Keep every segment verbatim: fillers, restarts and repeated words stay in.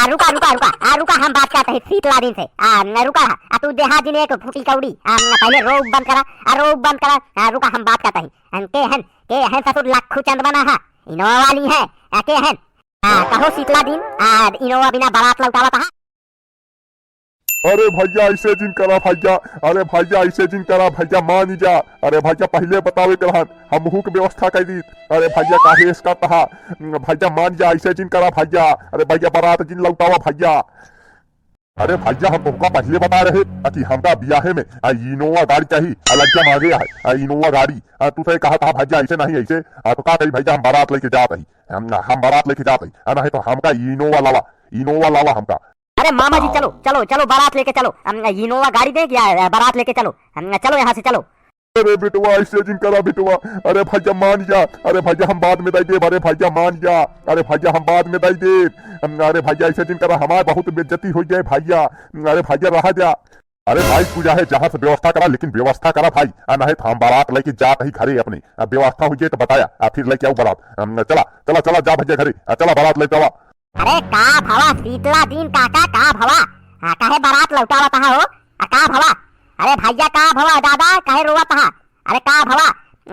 आ, रुका, रुका, रुका, आ, रुका, हम बात करत ही शीतला दीन से। आ, न, रुका, आ, तू देहा जिन एक फूटी कौड़ी। आ, न, पहिले रोब बंद करा, आ, रोब बंद करा। आ, रुका, हम बात करत ही। हम के हन, के हन ससुर लखू चंद बना हा, इनोवा वाली है, आ, के हन? आ, कहो शीतला दीन, आ, इनोवा बिना बारात लौटावत हा। अरे भइया, ऐसे जिन करा भइया, अरे भइया, ऐसे जिन करा भइया, मान जा। अरे भइया, पहिले बतावे के रहन, हमहू के व्यवस्था कर दी। अरे भइया, काहे इसका तहा? भइया, मान जा, ऐसे जिन करा भइया। अरे भइया, बारात जिन लौटावा भइया। अरे भइया, हम तोहका पहिले बता रहे कि हमका बियाहे में, आ, इनोवा गाड़ी चाही, आ, लड़किया मांगे है, आ, इनोवा गाड़ी। आ, तू से कहा था भइया, ऐसे नहीं, ऐसे। आ, तो का कही भइया, हम बारात लेके जात ही, हम, हम बारात लेके जात ही। आ, नहीं तो हमका इनोवा लावा, इनोवा लावा हमका। अरे मामा जी, चलो, चलो, चलो, बारात लेके चलो। हम, इनोवा गाड़ी दे क्या, बारात लेके चलो। हम, चलो यहाँ से, चलो। अरे बेटवा, ऐसे जिन करा बेटवा। अरे भइया, मान जा। अरे भइया, हम बाद में दई देब। अरे भइया, मान जा। अरे भइया, हम बाद में दई देब। हम, अरे भइया, ऐसे जिन करा, हमार बहुत बेइज्जती हो जाए भइया। अरे भइया, रहा जा। अरे भाई, तू जाहे जहाँ से व्यवस्था करा, लेकिन व्यवस्था करा भाई। आ, नहीं तो हम बारात लेके जात ही घरे अपने। अब व्यवस्था हो जाए तो बताया, आ, फिर लेके आओ बारात। हम, चला, चला, चला, जा भइया घरे। आ, चला, बारात लेके आवा। अरे का भवा शीतला दीन काका, का भवा? हाँ, काहे बारात लौटावत हा हो? आ, का भवा? अरे भइया, का भवा दादा, काहे रोवत हा? अरे का भवा?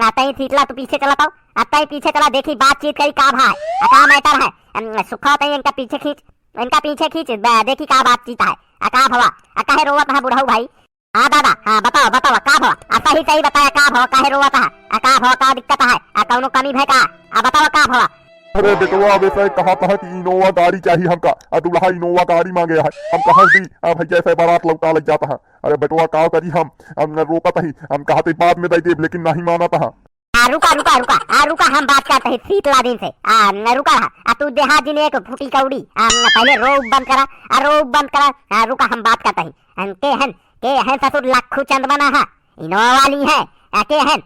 आ, तई शीतला तू पीछे चला तो, आ, तई पीछे चला, देखी बातचीत करी का भा, आ, का matter है? अम, सुखा तई इनका पीछे खींच, इनका पीछे खींच, ब-, देखी का बातचीत है। आ, का भवा? आ, काहे रोवत हा बुढ़ऊ भाई? हाँ दादा, हाँ बतावा, बतावा, का भवा? आ, सही, सही बताया, का भवा, काहे रोवत हा? आ, का भवा, का दिक्कत है? आ, कौनो कमी भय का? आ, बतावा, का भवा? अरे बेटवा, अब ऐसे कहा था कि इनोवा गाड़ी चाहिए हमका, आ, दुल्हा इनोवा गाड़ी मांगे है, हम कहाँ दी? आ, भइया, ऐसे बारात लौटा लग जाता है। अरे बेटवा, का करी हम? हम न रोकत ही, हम कहत ही बाद में दई देब, लेकिन नहीं मानत हा। आ, रुका, रुका, रुका, आ, रुका, हम बात करत ही शीतला दीन से। आ, न, रुका रहा। आ, तू देहा जिन एक फूटी कौड़ी। आ, न, पहिले रोब बंद करा, आ, रोब बंद करा। आ, रुका, हम बात करत ही। हम के हन, के हन ससुर लखू चंद बना हा, इनोवा वाली है। आ, के हन?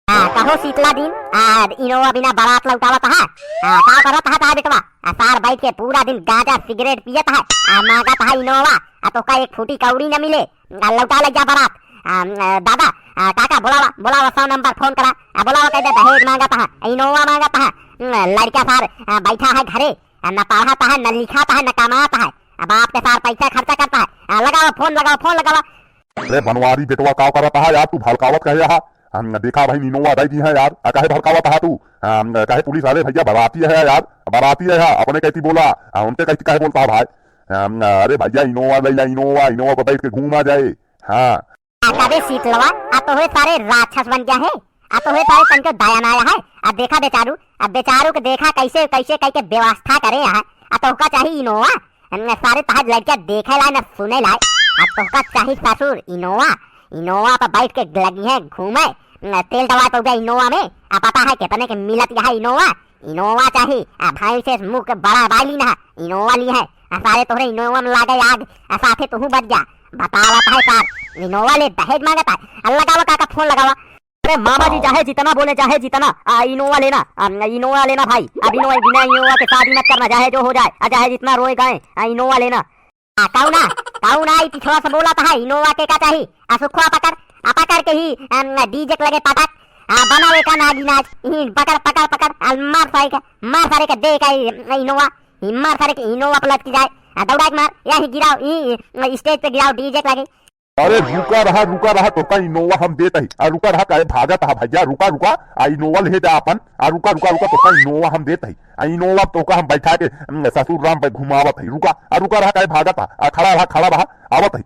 आ, कहो शीतला दीन, आ, इनोवा बिना बारात लौटावत हा। आ, का करत हा, हा बेटवा? आ, सार बैठ के पूरा दिन गांजा सिगरेट पियत है, आ, मांगत है इनोवा, आ, तोहका एक फूटी कौड़ी न मिले, आ, लौटा ले जा बारात। आ, आ, दादा, आ, काका, बोलावा, बोलावा, सौ नंबर फोन करा, आ, बोलावा, कह दे दहेज मांगत है, इनोवा मांगत है, न, लड़का सार, आ, बैठा है घरे, आ, न पढ़त है, न लिखत है, न कमात है, आ, बाप के सार पैसा खर्चा करता है, आ, लगावा फोन, लगावा फोन, लगावा। अरे बनवारी बेटवा, का करत हा यार, तू भड़कावत कहे हा? हम देखा भाई, इनोवा दई दी है यार, आ काहे भड़कावत हा तू? हम काहे पुलिस वाले भइया, बाराती है यार, बाराती है, अपने कहती बोला, आ, उनके कहती काहे बोलता है भाई? हम, अरे भइया, इनोवा लई ला, इनोवा, इनोवा पर बैठ के घूमा जाए। हाँ। आ तबे शीतलवा, आ तोहे सारे राक्षस बन गया है, आ तोहे सारे तनके दया ना आया है। आ देखा बेचारू, आ बेचारू के देखा कैसे, कैसे कह के व्यवस्था करे है। आ तोहका चाही इनोवा, न सारे तहार लड़किया देखे लाए, न सुने लाए। आ तोहका चाही ससुर इनोवा, इनोवा पर बैठ के लगी है घूमे, न तेल दवा तो गया इनोवा में। आ पता है कितने के मिलत यह इनोवा? इनोवा चाही, आ भाई से मुंह के बड़ा बाई ली ना, इनोवा ली है। आ सारे तोहरे इनोवा में लागे आग, आ साथे तोहू बच जा। बतावत है सार, इनोवा ले दहेज मांगत है। आ लगावा काका फोन लगावा। अरे मामा जी, चाहे जितना बोले, चाहे जितना, आ, इनोवा लेना, आ, इनोवा लेना भाई। अब इनोवा, बिना इनोवा के शादी मत करना, चाहे जो हो जाए, आ, चाहे जितना रोए गाए, आ, इनोवा लेना। आ, कौना, कौना ई पिछवा से बोलत है, इनोवा के का चाही? आ, सुखवा पकड़, आ, पकड़ के ही, अम, डीजे के लगे पटक, आ, बनावे का नागी नाच, ही पकड़, पकड़, पकड़, आ, मार सारे के, मार सारे के दे का ई, इनोवा, ही मार सारे के इनोवा पे लटकी जाए, आ, दौड़ा के मार, या ही गिराओ, ई, ई, स्टेज पे गिराओ, डीजे के लगे। अरे रुका रहा, रुका रहा, तोका इनोवा हम देत ही। आ रुका रहा, काहे भागत हा भैया, रुका, रुका, आ इनोवा ले जा अपन। आ रुका, रुका, रुका, तोका इनोवा हम देत ही। आ इनोवा तोका हम बैठा के, हम्म, ससुर राम पे घुमावत ही। रुका, आ रुका रहा, काहे भागत हा? आ खड़ा रहा, खड़ा रहा, आवत ही।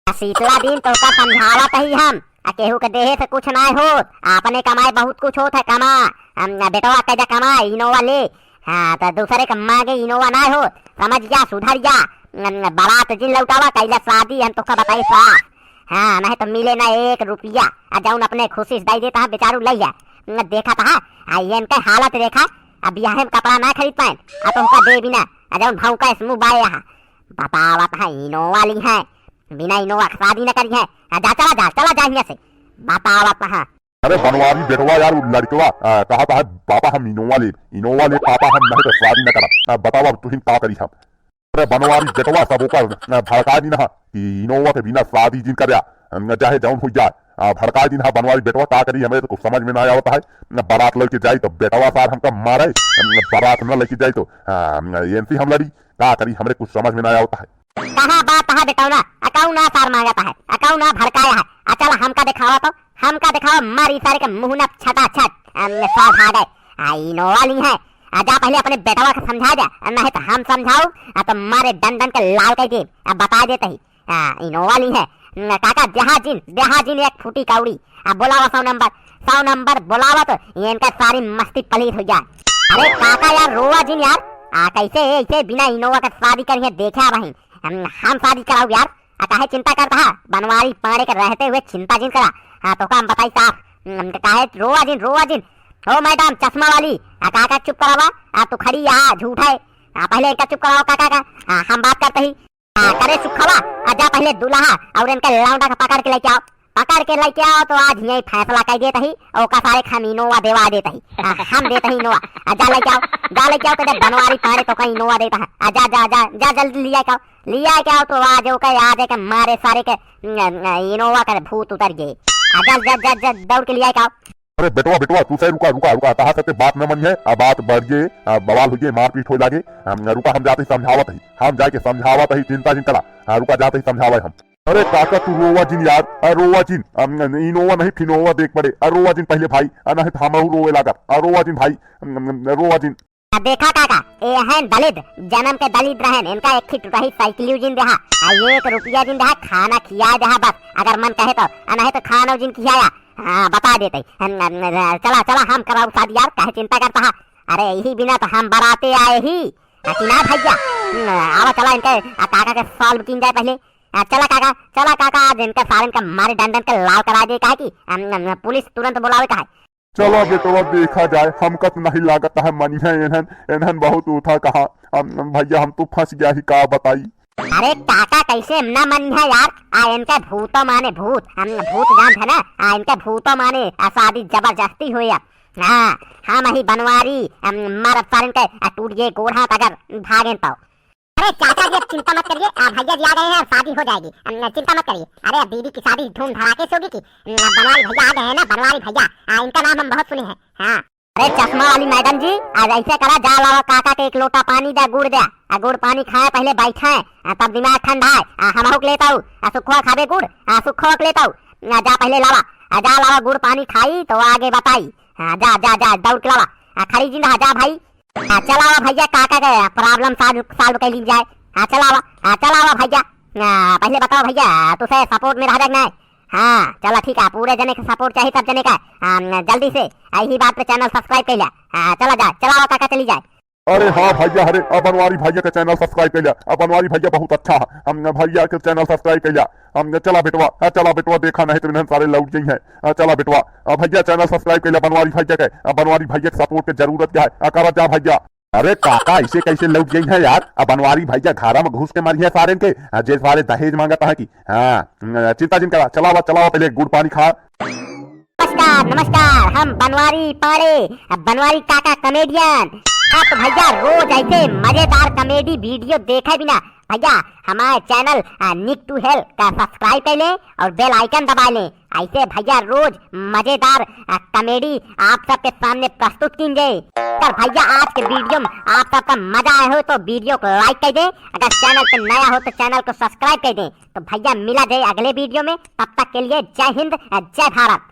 आ शीतला दिन तोका समझावत ही हम, आ केहू के देहे से कुछ नाय होत, आ अपने कमाए बहुत कुछ होत है, कमा। हम, बेटवा कह जा कमा, इनोवा ले, हाँ, त दूसरे के मांगे इनोवा ना हो, समझ जा, सुधर जा। न, न, बारात जिन लौटावा, कैला शादी, हम तोका बताई साफ। हाँ, नहीं तो मिले ना एक रुपया। आ जौन अपने खुशी से दे देता है, बेचारू लइया। न, देखा था, आ ये इनके हालत देखा, अब बियाहे में कपड़ा ना खरीद पाए, आ तोहका दे बिना, आ जौन भौंका इस मुंह बाए यहाँ। बतावत है, इनोवा ली है, बिना इनोवा के शादी न करी है। आ जा, चला जा, चला जा हियां से। बतावत है। अरे बनवारी बेटवा यार, उ लड़कवा, आ, कहत है, "पापा हम इनोवा लेब, इनोवा लेब पापा हम, नहीं तो शादी न करब।" आ, बतावा अब तुहिन का करी हम। अरे बनवारी बेटवा सब ओकर, आ, भड़का दी ना कि इनोवा के बिना शादी जिन करया। न चाहे जौन हुई जाए, आ, भड़काए दिन हा बनवारी बेटवा, का करी, हमें तो कुछ समझ में ना आवत है। न बारात लइके जाई तो बेटवा सार हमका मारे, न बारात न लइके जाई तो, आ, एनसी हम लड़ी, का करी, हमरे कुछ समझ में ना आवत है। कहाँ बात है बेटौना, अकाऊ ना सार मांगत है, अकाऊ ना भड़काया है। आ चल हमका देखावा तो, हमका देखावा, मारी सारे के मुँह ना छटा छट, अम, सार भागे। आ इनोवा ली है, आ जा पहले अपने बेटवा के समझा दे, आ नहीं तो हम समझाऊ, आ तो मारे डंडन के लाल कइ दे, आ बता देते ही। आ, इनोवा ली है। न, काका, देहा जिन, देहा जिन एक फूटी कौड़ी। आ, बोलावा सौ नंबर, सौ नंबर बोलावा तो इनका सारी मस्ती पलीत हो जाए। अरे काका यार, रोवा जिन यार। आ, कैसे ऐसे बिना इनोवा के शादी करिए, देखा वहीं। हम, हम शादी कराऊ यार। आ, काहे चिंता करता है? बनवारी पाड़े के रहते हुए चिंता जिन करा। हाँ, तो का हम बताई साफ। हम, काहे रोवा जिन, रोवा जिन। ओ मैडम चश्मा वाली, आ, काका चुप करावा। आ, तू खड़ी यहाँ झूठ है। आ, पहले इनका चुप करावा काका का। आ, हम बात करते ही। आ, करे सुखवा, आ जा पहले दुल्हा और इनके लौंडा के पकड़ के लेके आओ, पकड़ के लेके आओ तो आज यही फैसला कर देता ही, ओका सारे के हम इनोवा देवा देता ही, आ, हम देता ही इनोवा। आ जा लेके आओ, जा लेके आओ, तो बनवारी पाड़े तो कहीं इनोवा देता है। आ जा, जा, जा, जा जल्दी लिया के आओ, लिया के आओ तो आज ओके, आज के मारे सारे के, न, न, इनोवा का भूत उतर गए। आ जा, जा, जा, जा दौड़ के लिया के आओ। अरे बेटवा, बेटवा, तू सही रुका, रुका, रुका, तहा सबके बात न मनिहे, आ बात बढ़ जे, आ बवाल हो जे, मारपीट हो लागे। हम, रुका, हम जाते ही समझावत ही, हम जाके समझावत ही, चिंता जिन करा। हाँ, रुका, जाते ही समझावे हम। अरे काका, तू रोवा जिन यार, आ रोवा जिन, हम, इनोवा नहीं फिनोवा देख पड़े, आ रोवा जिन पहले भाई, आ नहीं तो हमहू रोवे लागब, आ रोवा जिन भाई, हम, रोवा जिन। आ देखा काका, ए हैं दलित, जन्म के दलित रहन, इनका एक ही टुटही साइकिल जिन देहा, आ एक रुपया जिन देहा, खाना खिया देहा बस, अगर मन कहे तो, आ नहीं तो खाना जिन खियाया। हाँ, बता देते। हम, हम, चला, चला, हम कराऊ शादी यार, काहे चिंता करता है? अरे, यही बिना तो हम बराते आए ही। आ, कि ना भैया? हम्म, आवा, चला, इनके, आ, काका के solve कीन जाए पहले। आ, चला काका, चला काका, आज इनका सारे इनका मारे डंडन के लाल करा दे, काहे कि, हम, हम, पुलिस तुरंत बुलावे का है। चला बेटवा, देखा जाए, हमका तो नहीं लागत है मनिहे एनहन, एनहन बहुत उठा कहा। हम, भैया, हम तो फंस गया ही, का बताई। अरे काका, कैसे ना मनिहे यार? आ इनके भूतो माने भूत, हम भूत जानत है ना? आ इनके भूतो माने, आ शादी जबरदस्ती हुई अब। हाँ, हम ही बनवारी, हम मारब सारन के, आ टूट गए गोड़ हाथ अगर भागेन तो। अरे चाचा जी, अब चिंता मत करिए, आ भैया जी आ गए हैं, अब शादी हो जाएगी, हम, चिंता मत करिए। अरे अब दीदी की शादी धूम धड़ाके से होगी कि, हम, बनवारी भैया आ गए हैं ना, बनवारी भैया, आ इनका नाम हम बहुत सुने हैं। हाँ। अरे चश्मा वाली मैडम जी, आज ऐसे करा, जा लावा काका के एक लोटा पानी दे, गुड़ दे, आ गुड़ पानी खाए पहले बैठे, आ तब दिमाग ठंडा है, आ हमहू के लेताऊ, आ सुखवा खाबे गुड़, आ सुखवा के लेताऊ, आ जा पहले लावा, आ जा लावा गुड़ पानी खाई तो आगे बताई, आ जा, जा, जा, दौड़ के लावा, आ खड़ी जिन रहा, जा भाई, आ चलावा भैया काका के problem solve, solve कर ली जाए, आ चलावा, आ चलावा भैया, आ पहले बताओ भैया, तुसे support में रह जाए कि नहीं? हाँ, चला ठीक है, पूरे जने के support चाहिए, सब जने का। हाँ, जल्दी से यही बात पे channel subscribe कर लिया। हाँ, चला जाए, चलावा काका, चली जाए। अरे हाँ भैया, अरे, आ बनवारी भैया का channel subscribe कर लिया। आ बनवारी भैया बहुत अच्छा है, हम भैया के channel subscribe कर लिया। हम चला बेटवा, हाँ, चला बेटवा, देखा नहीं तो इन्हन सारे लौट गई हैं। हाँ, चला बेटवा, आ भैया channel subscribe कर लिया बनवारी भैया के। आ बनवारी भैया के support के जरूरत क्या है? आ करा जा भैया। अरे काका, ऐसे कैसे लौट गई है यार? अब बनवारी भैया घरा में घुस के मरिहे सारेन के, आ, जे सारे दहेज मांगत है कि। हाँ, चिंता जिन करा, चलावा, चलावा, पहले गुड़ पानी खा। नमस्कार, नमस्कार, हम बनवारी पाड़े, बनवारी काका comedian। आप भैया रोज ऐसे मजेदार comedy video देखे बिना भैया हमारे channel, आ, Nick to Hell का subscribe कर लें और bell icon दबा लें। ऐसे भैया रोज मजेदार, आ, comedy आप सबके सामने प्रस्तुत कीन जाए। अगर भैया आज के video में आप सबका मजा आया हो तो video को like कर दें, अगर channel पे नया हो तो channel को subscribe कर दें। तो भैया मिला जाए अगले video में, तब तक के लिए जय हिंद, आ, जय भारत।